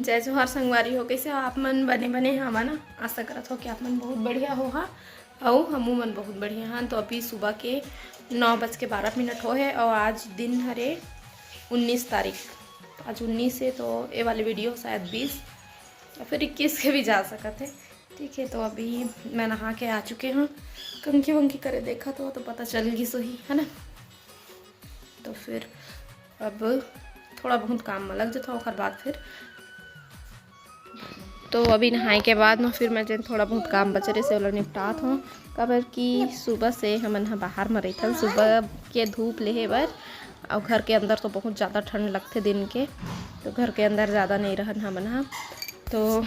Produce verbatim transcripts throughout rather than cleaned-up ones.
जय जोहार संगवारी हो, कइसे हो आप मन? बने बने हवा ना? आशा करत हो कि आप मन बहुत बढ़िया हो हा, अउ हमू मन बहुत बढ़िया हन। तो अभी सुबह के नौ बज के बारह मिनट हो हे, अउ आज दिन हरे उन्नीस तारीख। आज उन्नीस हे, तो ये वाले वीडियो शायद बीस या फिर इक्कीस के भी जा सकत हे। ठीक है, तो अभी मैं नहा के आ चुके हूँ। कंघी वंघी करे देखा तो, तो पता चल गिस होही, है ना? तो फिर अब थोड़ा बहुत काम में लग जाता, ओकर बाद फिर। तो अभी नहाए के बाद में फिर मैं जेन थोड़ा बहुत काम बचे रहिस हे, ओला निपटात हूँ। काबर कि सुबह से हमन ह बाहर में रहिथन, सुबह के धूप लेहे बर, अउ घर के अंदर तो बहुत ज़्यादा ठंड लगथे दिन के, तो घर के अंदर ज़्यादा नहीं रहन हमन ह। तो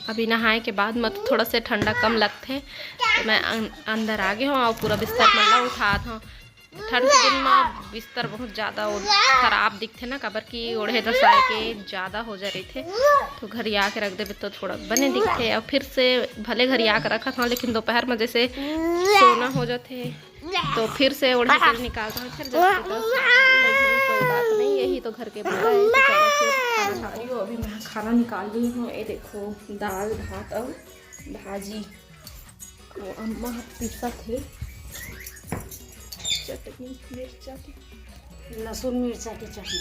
अभी नहाए के बाद में तो थोड़ा से ठंडा कम लगथे, तो मैं अं-, अंदर आ गे हूँ अउ पूरा बिस्तर मन ला उठात हूँ। ठंड के दिन में बिस्तर बहुत ज़्यादा ओ-, खराब दिखथे ना, काबर कि ओढ़े दसाए के ज़्यादा हो जा रहिथे, तो घरिया के रख देबे तो थोड़ा बने दिखथे। अउ फिर से भले घरिया के रखत हूँ, लेकिन दोपहर में जैसे सोना हो जाथे, तो फिर से ओढ़े के निकालता हूँ, फिर जल्दी बस, लेकिन कोई बात नहीं, यही तो घर के बूता है। तो चलो फिर खाना खा रही हूँ। अभी मैं खाना निकाल रही हूँ। ये देखो, दाल, भात और भाजी, वो अम्मा ह पीसत हे चटनी, मिर्चा के, लहसुन मिर्चा के चटनी।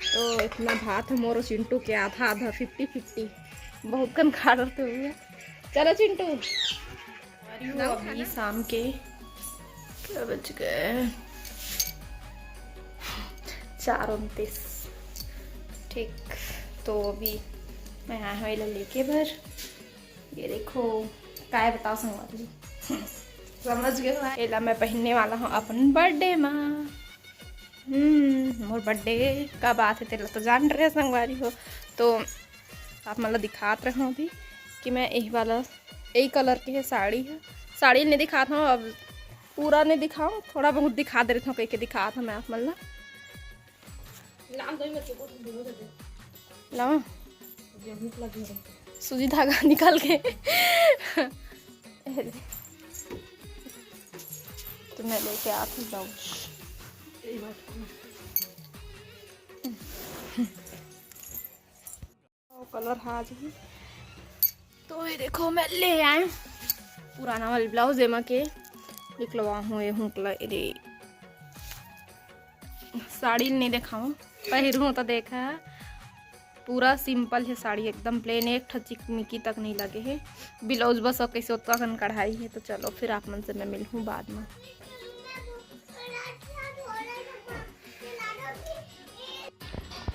तो इतना भात ह मोर चिंटू के आधा आधा, फिफ्टी फिफ्टी। बहुत कन खा डरते हुए। चलो चिंटू। अभी शाम के क्या बज गए? चार उनतीस। ठीक, तो अभी मैं आए हूँ एला लेके बर। ये देखो, काय बताओ संगवारी, समझ गए हो? एला मैं पहनने वाला हूँ अपन बर्थडे मा। हम्म, मोर बर्थडे का बात है, तेला तो जान रहे संगवारी हो। तो आप मन ला दिखात रहे अभी कि मैं यही वाला, यही कलर के है साड़ी है। साड़ी नहीं दिखात हूँ, अब पूरा नहीं दिखाऊँ, थोड़ा बहुत दिखा दे रही हूँ, कह के दिखात हूँ मैं आप मन ला। लाओ। सूजी धागा निकाल के। तो मैं लेके आती हूँ ब्लाउज। कलर हा जी। तो ये देखो, मैं ले आए पुराना वाली ब्लाउज, एमा के निकलवा हूँ ये हुकला। अरे, साड़ी नहीं दिखाऊँ, पहिरू तो देखा, पूरा सिंपल है साड़ी, एकदम प्लेन, एक ठो चिकमिकी तक नहीं लगे है। ब्लाउज बस और कैसे उतना कन कढ़ाई है। तो चलो फिर आप मन से मैं मिलूँ बाद में।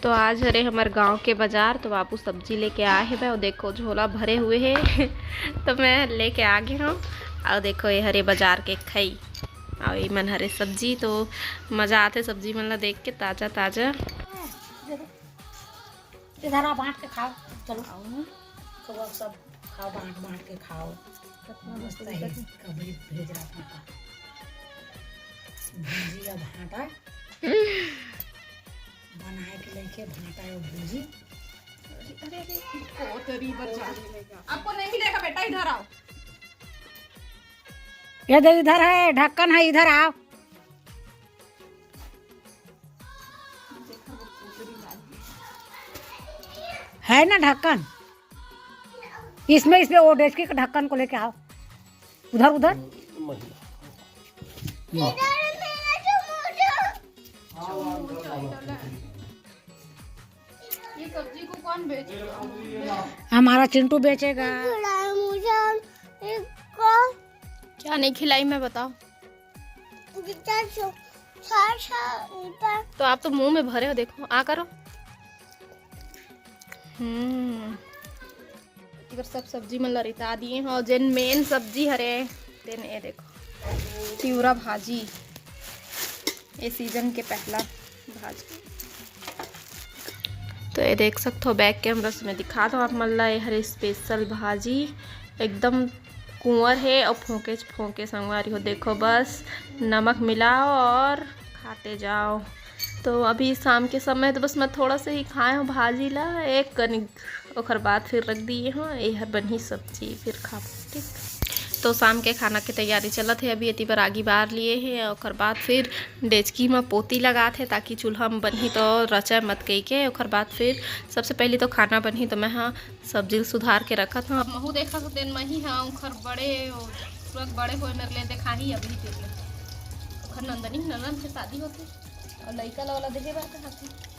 तो आज हरे हमर गांव के बाजार, तो बाबू सब्जी लेके आए हे। और देखो, झोला भरे हुए है। तो मैं लेके आ गए हूँ। और देखो, ये हरे बाजार के खई, और ये मन हरे सब्जी। तो मजा आते सब्जी मन ला देख के, ताजा ताजा। इधर आ, बांट के खाओ। चलो, खाओ ना। तो अब सब खाओ, बांट बांट के खाओ। कितना मस्त मस्त है। कबरी भेज रहा था। भुंजी या भांटा बनाए के लेके, भांटा या भुंजी। अरे, अरे, अरे, ओ, तेरी बर जा। आपको नहीं मिलेगा बेटा, इधर आओ। ये दे, इधर है, ढक्कन है, इधर आओ। है ना ढक्कन? इसमें, इसमें वो डेस्की के ढक्कन को लेके आओ। उधर, उधर। ये सब्जी को कौन बेचेगा? हमारा चिंटू बेचेगा। क्या नहीं खिलाई मैं, बताओ? तो आप तो मुंह में भरे हो, देखो, आ करो। हम्म, इधर सब सब्जी मन ला रिता दिए हो, जेन मेन सब्जी हरे, तेन ए देखो, तिवरा भाजी, ए सीजन के पहला भाजी। तो ये देख सकते हो, बैक कैमरा से मैं दिखा दूँ आप मन ला, ये हरे स्पेशल भाजी, एकदम कुंवर है और फोंके फोंके संगवारी हो। देखो, बस नमक मिलाओ और खाते जाओ। तो अभी शाम के समय तो बस मैं थोड़ा सा ही खाए हूँ भाजी ला, एक कनिक, ओकर बाद फिर रख दिए हूँ। ये हर बनही सब्जी, फिर खाबो, ठीक। तो शाम के खाना के तैयारी चलत हे। अभी एती बर आगी बार लिए हे, ओकर बाद फिर डेचकी म पोती लगात हे, ताकि चूल्हा म बनही तो रचय मत कहिके। ओकर बाद फिर सबसे पहली तो खाना बनही, तो मैं ह सब्जी ल सुधार के रखत हव। महू देखत हो तेन मही ह, ओखर बड़े, तुरंत बड़े होए मेर ले देखाही अभी तेन ले। ओखर नंदनी, ननद के शादी होथे अउ लइका ल वाला देहे बर कहत हे।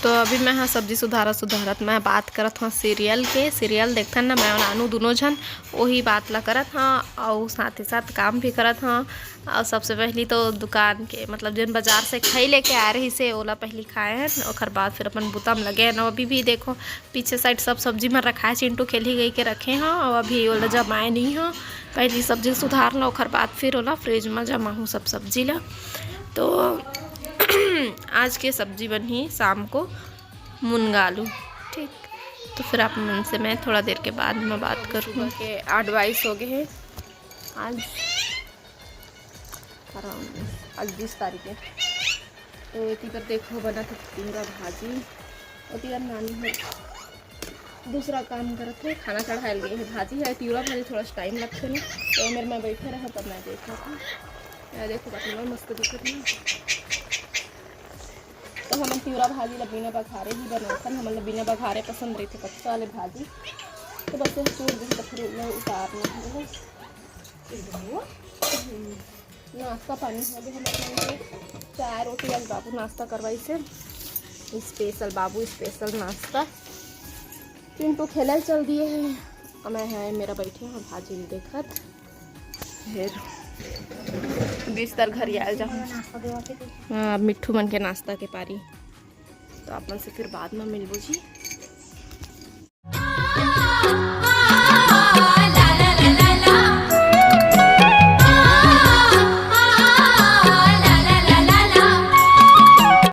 तो अभी मैं ह सब्जी सुधारत सुधारत मैं बात करत हव सीरियल के। सीरियल देखथन ना, मैं अउ नानू दुनों झन ओही बात ला करत हव अउ साथ ही साथ काम भी करत हव। अउ सबसे पहली तो दुकान के, मतलब जेन बाजार से खई लेके आए रहिस हे, ओला पहली खाए हन, ओकर बाद फिर अपन बुता म लगे हन। अभी भी देखो पीछे साइड सब सब्जी मन रखाए, चिंटू खेलही कहिके रखे हव अउ अभी ओला जमाए नइ हव। पहली सब्जी सुधार लव, ओकर बाद फिर ओला फ्रिज म जमाहूँ सब सब्जी ला। तो आज के सब्जी बनही शाम को मुनगा आलू, ठीक। तो फिर आप मन से मैं थोड़ा देर के बाद में बात करूँ। सुबह के आठ बाईस हो गए हैं। आज अठारह, उन्नीस, आज बीस तारीख है। तो एती बर देखो बनत हे तिंवरा भाजी। ओती बर नानी ह दूसरा काम करत हे, खाना चढ़ाए ल गे हे। भाजी है, तिंवरा भाजी थोड़ा टाइम लगथे ना, तो मेर मैं बैठे रहे तब मैं देखत हव। ये देखो बर्तन मस्त दिखत हे। तो हमन तिंवरा भाजी ला बिना बघारे ही बनाथन, हमन ला बिना बघारे पसंद रहिथे कच्चा वाले भाजी। तो बस ये तोड़ देही तो फिर ओला उतारना हे। नाश्ता पानी हो गया हमर मन के। चाय रोटी आज बाबू नाश्ता करवाइस हे, स्पेशल बाबू स्पेशल नाश्ता। चिंटू खेले चल दिए हे, अउ मैं ह मेर बैठे हव भाजी ल देखत। फिर बिस्तर घरियाल जाहूँ। हाँ, अब मिट्ठू मन के नाश्ता के पारी, तो आप मन से फिर बाद में मिलबो जी।